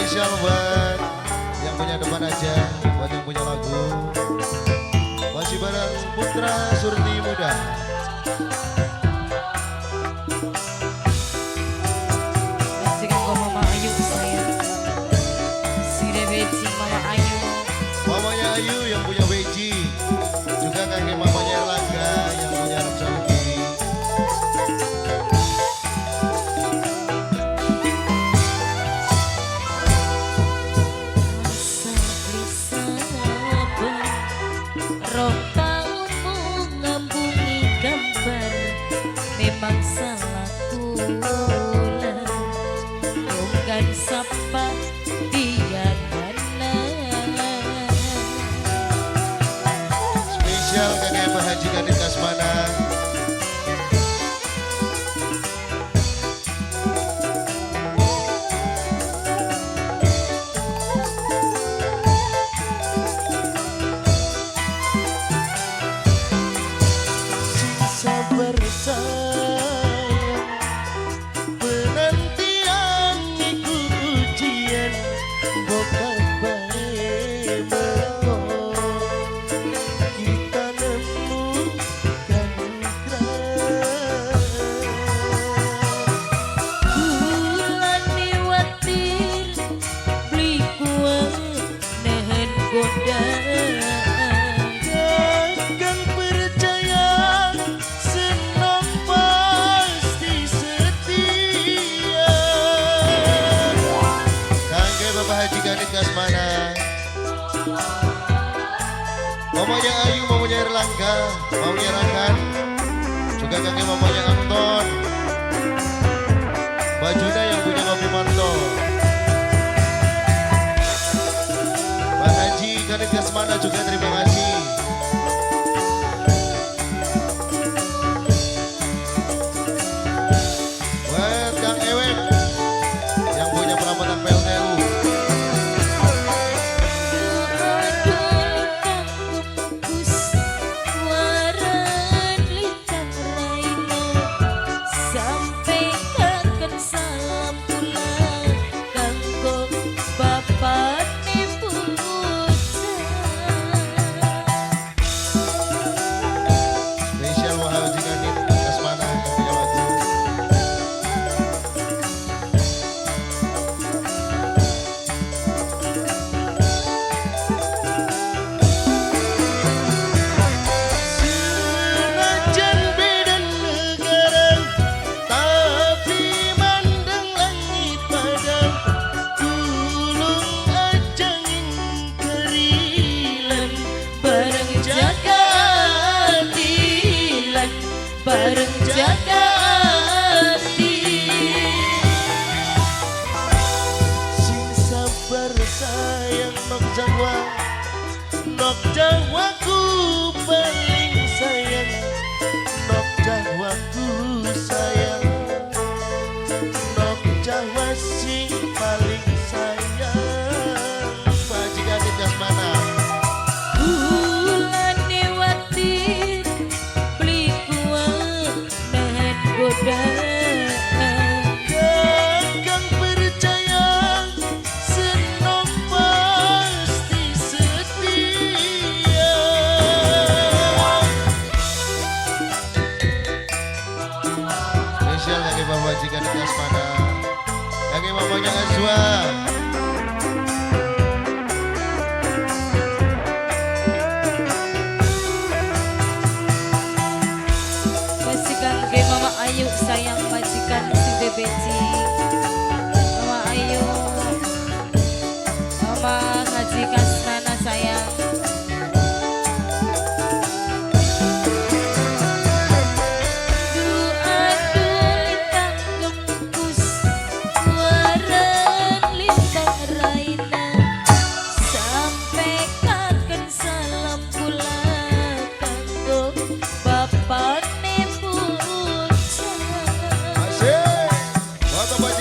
Spesial buat yang punya depan aja, buat yang punya lagu. Masih bareng Putra Surti Muda. Masih kanggo Mama Ayu sayang. Si Rebeci Mama Ayu. Mamanya Ayu yang punya Weji. Juga kakek mamanya Erlangga yang punya Arab Saudi. Rasa beli sabar, rong tahunmu ngambungi gambar, memang salah kula. Bukan sapa dia mana. Spesial kakek Pak Haji Kanit Kasmana. Sing sabar sayang, penantian iku ujian, bokat bae mengko kita nemu kanugrahan. Kulane watir beli kuat nahan godaan. Jangan percaya senang pasti setia. Kangge Bapak Haji Kanit Kasmana, mamanya Ayu, mamanya Erlangga, mamanya Rangkan, juga kakek mamanya Anton, Bajuna yang punya kopi Manto, Pak Haji Kanit Kasmana juga terima kasih. Buat Kang Ewek yang punya perapatan PLTU. Aduh lintang bungkus waran lintang raina, sampai kaken salam kula kanggo bapak bocah. Spesial Pak Haji Kanit Kasmana yang punya lagu. Senajan beda negara, tapi mandang langit padang, tulung aja ngingkarilan, bareng jaga adilan, bareng jaga hati. Sing sabar sayang nok Jawa, nok Jawaku paling sayang, nok Jawaku sayang, nok Jawa sing paling sayang. Pak Haji Kanit Kasmana. Kulane watir beli kuat nahan godaan. Kakang percaya senang pasti setia. Spesial kakek Bapak Haji Kanit Kasmana, kakek mamanya Azwa. Masih kangge Mama Ayu sayang majikan si Bebeci. Mama Ayu, Mama Haji Kasmana sayang. Aduh lintang gembus waran lintang raina, sampai kaken salam kula kanggo bapane bocah. Asik. Buat Bapak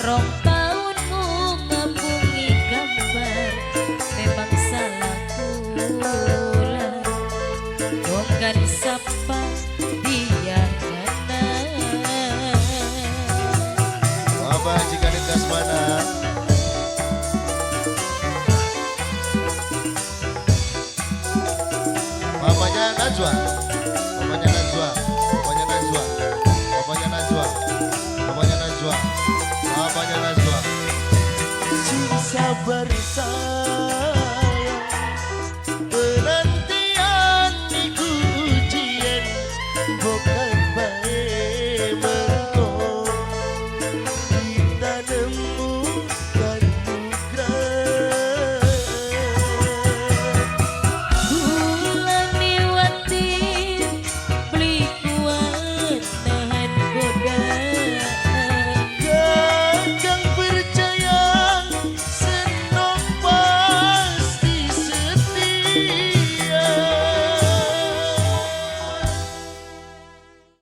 2 tahun mung ngepungi gambar. Memang salah kula, bukan sapa dia ngana. Bapak Haji Kadit Kasmana. Papanya Najwa. Papanya Najwa. Papanya Najwa. Papanya Najwa. Papanya Najwa. Papanya Najwa. Sing sabar sabar.